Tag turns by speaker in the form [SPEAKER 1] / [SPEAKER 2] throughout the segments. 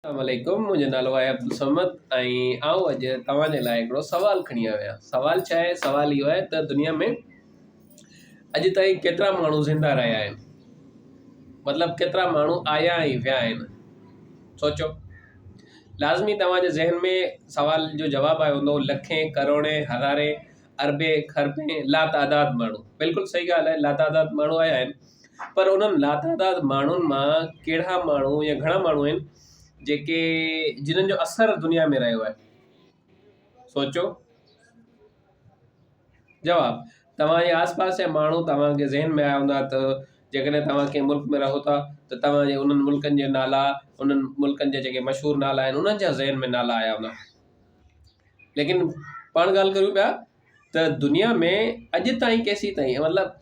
[SPEAKER 1] السلام عليڪم منهنجو نالو آهي عبدالصمد ۽ آئون اڄ توهان جي لاء هڪڙو سوال کڻي آيو آهيان سوال ڇا آهي سوال اهو آهي ته دنيا ۾ اڄ تائين ڪيترا ماڻهو زنده رهيا آهن مطلب ڪيترا ماڻهو آيا ۽ ويا آهن سوچو لازمي توهان جي ذهن ۾ سوال جو جواب آيو هوندو لکين ڪروڙين هزارين اربين کربين لاتعداد ماڻهو بلڪل صحيح ڳالهه آهي لاتعداد ماڻهو آيا آهن پر انهن لاتعداد ماڻهن مان ڪهڙا ماڻهو يا گهڻا ماڻهو آهن جيڪي جنن جو اثر دنيا ۾ رهيو آهي سوچو جواب توهان جي آس پاس جا ماڻهو توهان کي ذهن ۾ آيا هوندا ته جيڪڏهن توهان ڪنهن ملڪ ۾ رهو ٿا ته توهان جي انهن ملڪن جي نالا انهن ملڪن جا جيڪي مشهور نالا آهن انهن جا ذهن ۾ نالا آيا هوندا ليڪن پاڻ ڳالهه ڪريون پيا ته دنيا ۾ اڄ تائين ڪيسين تائين مطلب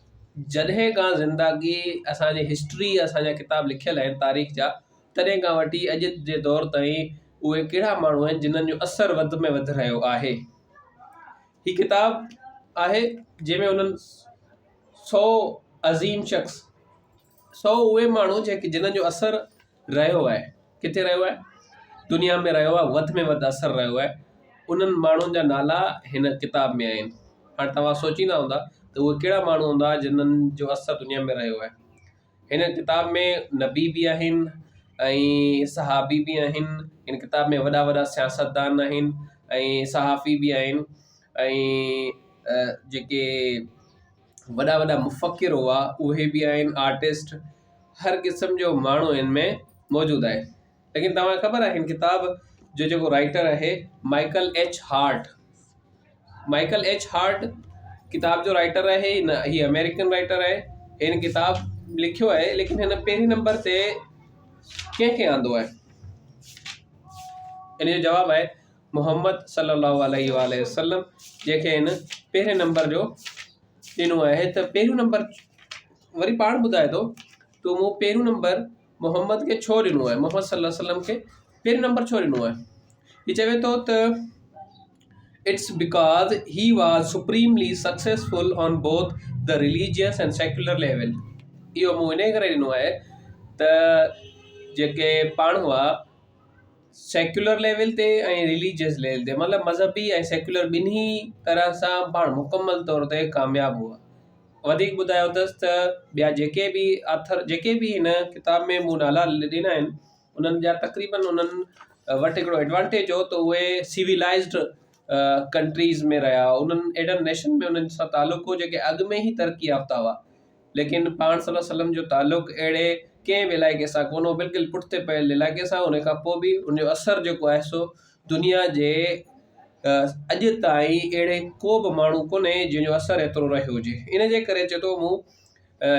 [SPEAKER 1] جڏهن کان زندگي اسانجي هسٽري اسانجا ڪتاب لکيل آهن تاريخ جا تڏهن کان وٺي اڄ جي دور تائين اهي ڪهڙا ماڻهو آهن جنن جو اثر وڌ ۾ وڌ رهيو آهي هي ڪتاب آهي جنهن ۾ انهن سو عظيم شخص سو اهي ماڻهو جيڪي جنن جو اثر رهيو آهي ڪٿي رهيو آهي دنيا ۾ رهيو آهي وڌ ۾ وڌ اثر رهيو آهي انهن ماڻهن جا نالا هن ڪتاب ۾ آهن هاڻي توهان سوچيندا هوندا ته اهي ڪهڙا ماڻهو هوندا جنن جو اثر دنيا ۾ رهيو آهي هن ڪتاب ۾ نبي به آهن ۽ صحابي به آهن هن ڪتاب ۾ وڏا وڏا سياستدان آهن ۽ صحافي به آهن ۽ جيڪي وڏا وڏا مفڪر هئا اهي به آهن آرٽسٽ هر قسم جو ماڻهو هن ۾ موجود آهي ليڪن توهان کي خبر آهي هن ڪتاب جو جيڪو رائٽر آهي Michael H Hart Michael H Hart ڪتاب جو رائٽر آهي هن هي آمريڪن رائٽر آهي هن ڪتاب لکيو آهي ليڪن هن پهرين نمبر تي ڪنهن کي آندو آهي ان جو جواب آهي محمد صلي الله عليه واٰله وسلم جنهن کي هن پهرين نمبر جو ڏنو آهي ته پهريون نمبر وري پاڻ ٻڌائي ٿو ته مون پهريون نمبر محمد کي ڇو ڏنو آهي محمد صلي الله عليه وسلم کي پهريون نمبر ڇو ڏنو آهي هي چوي ٿو ته it's because he was supremely successful on both the religious and secular level اهو مون ان ڪري ڏنو آهي ته جيڪي پاڻ هئا سيڪيولر ليول تي ۽ رليجيس ليول تي مطلب مذهبي ۽ سيڪيولر ٻنهي طرح سان پاڻ مڪمل طور تي ڪامياب هئا. وڌيڪ ٻڌايو اٿس ته ٻيا جيڪي به آٿر جيڪي به هن ڪتاب ۾ مون نالا ڏنا آهن انهن جا تقريبن انهن وٽ هڪڙو ايڊوانٽيج هو ته اهي سولائيزڊ ڪنٽريز ۾ رهيا انهن اهڙن نيشن ۾ انهن سان تعلق هو جيڪي اڳ ۾ ئي ترقي يافته هئا. ليڪن پاڻ صلي الله عليه وسلم جو تعلق اهڙي ڪنهن به علائقي سان ڪونه هو بلڪل پٺتي پيل علائقي سان ان کان پوء به ان جو اثر جيڪو آهي سو دنيا جي اڄ تائين اهڙي ڪو به ماڻهو ڪونهي جنهن جو اثر ايترو رهيو هجي ان جي ڪري چئي ٿو مون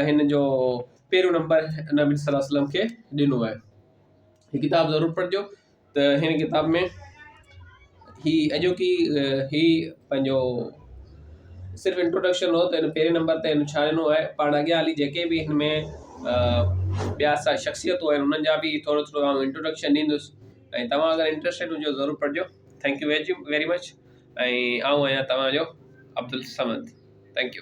[SPEAKER 1] هن جو پهريون نمبر نبي صلي الله عليه وسلم کي ڏنو آهي هي ڪتاب ضرور پڙهجو ته هن ڪتاب ۾ هي اڄوڪي هي پنهنجو صرف انٽروڊڪشن هو ته هن پهرين نمبر تي هن ڇا ڏنو آهي پاڻ اڳيان هلي جيڪي به هن ۾ ٻيا سا شخصيتون آهن انهن جا به ٿورو ٿورو آئون انٽروڊڪشن ڏيندس ۽ توهان اگر انٽرسٽيڊ هجو ضرور پڙهجو thank you very much ۽ آئون آهيان توهان جو عبدالصمد thank you.